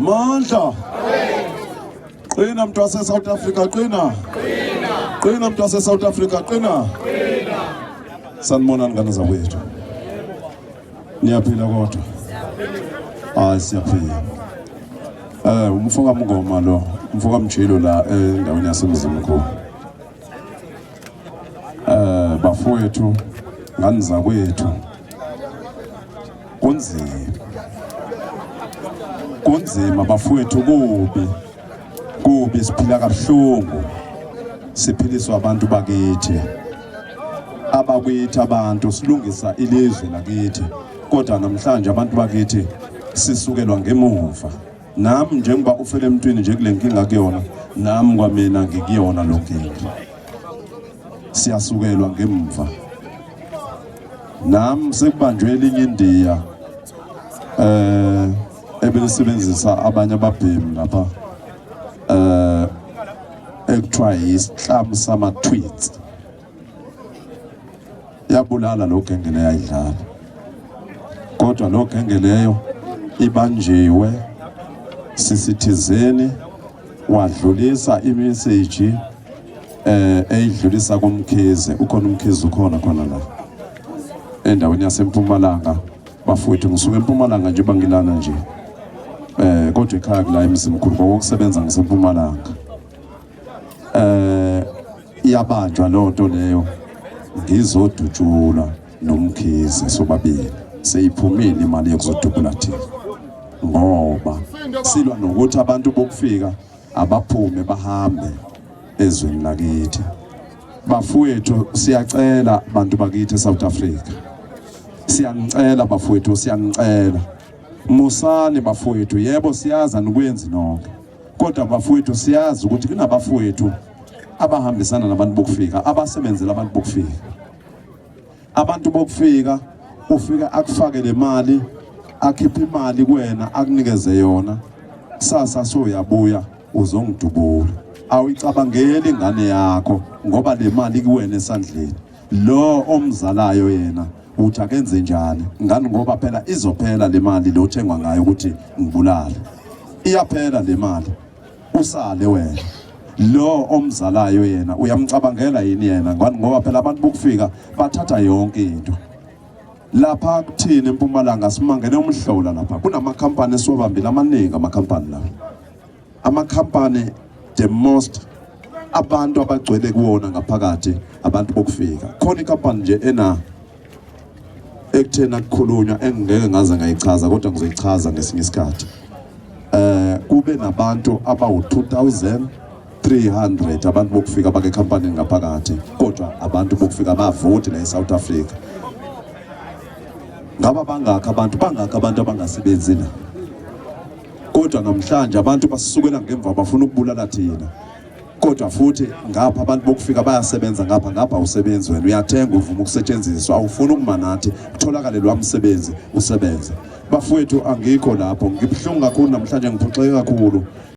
Amandla. Qina mntu wase South Africa, qina. Qina mntu wase South Africa, qina. Sanibonani ngane zakwethu. Niyaphila kodwa? Hayi, siyaphila. Umfoka Mngoma lo, umfoka Mjilo la endaweni yaseMzimkhulu. Bafowethu, ngane zakwethu. Kunzima. Kunzima bafowethu, kubi. Kubi, siphila kabuhlungu. Siphiliswa abantu bakithi. Abakithi abantu, silungisa ilizwe lakithi. Kodwa namhlanje abantu bakithi sisukelwa ngemuva. Nami njengoba ufele emntwini nje kule nkinga kuyona, nami kwamina ngikuyona lo nkinga. Siyasukelwa ngemva. Nami sekubanjwe elinye indiya ebelisebenzisa abanye ababhemi lapha ekuthiwa yisihlamu sama tweets. Yabulala lo genge leyo ayidlala. Kodwa lo genge leyo ibanjiwe sisithizeni, wadlulisa imessage eyidlulisa kuMkhize. Ukhona uMkhize, ukhona khona la endaweni yaseMpumalanga. Bafowethu, ngisuka eMpumalanga nje, bangilana nje, kodwa ekhaya kula eMzimkhulu, ngokusebenza ngiseMpumalanga. Iyabanjwa leyo nto leyo, ngizodutshulwa noMkhize sobabili. Seyiphumile imali yokuzodubula thina, ngoba silwa nokuthi abantu bokufika abaphume bahambe ezweni lakithi. Bafowethu, siyacela, bantu bakithi eSouth Africa, siyanicela bafowethu, siyanicela, musani bafowethu. Yebo, siyazi anikwenzi nonke, kodwa bafowethu, siyazi ukuthi kunabafowethu abahambisana nabantu bokufika, abasebenzela abantu bokufika. Abantu bokufika ufika akufake le mali, akhiphe imali kuwena, akunikeze yona, sasa soyabuya uzongidubula. Awuyicabangeli ingane yakho, ngoba le mali kuwena esandleni. Lo omzalayo yena uthi akenze njani ngani? Ngoba phela izophela le mali lo thengwa ngayo ukuthi ngibulale. Iyaphela le mali, usale wena. Lo omzalayo yena uyamcabangela yini yena ngani? Ngoba phela abantu bokufika bathatha yonke into lapha kuthini eMpumalanga. Simangene umhlola lapha, kunamakhampani esiwabambile amaningi, amakhampani la, amakhampani the most abantu abagcwele kuwona ngaphakathi abantu bokufika. Khona ikhampani nje ena ekuthena kukhulunywa engingeke ngaze ngayichaza, kodwa ngizoyichaza ngesinye isikhathi. Kube nabantu abawu 2300 abantu bokufika bake company ngaphakathi, kodwa abantu bokufika bavoti la eSouth Africa. Ngaba bangakho abantu, bangakho abantu abangasebenzi la, kodwa namhlanje abantu basukela ngemva bafuna ukubulala thina. Kodwa futhi ngapha abantu bokufika bayasebenza, ngapha ngapha awusebenzi wena, uyathenga, uvuma ukusetshenziswa, awufuni ukuma nathi kutholakale lwa msebenzi usebenze. Bafowethu, angikho lapho, ngibuhlungu kakhulu namhlanje, ngiphoxeke kakhulu.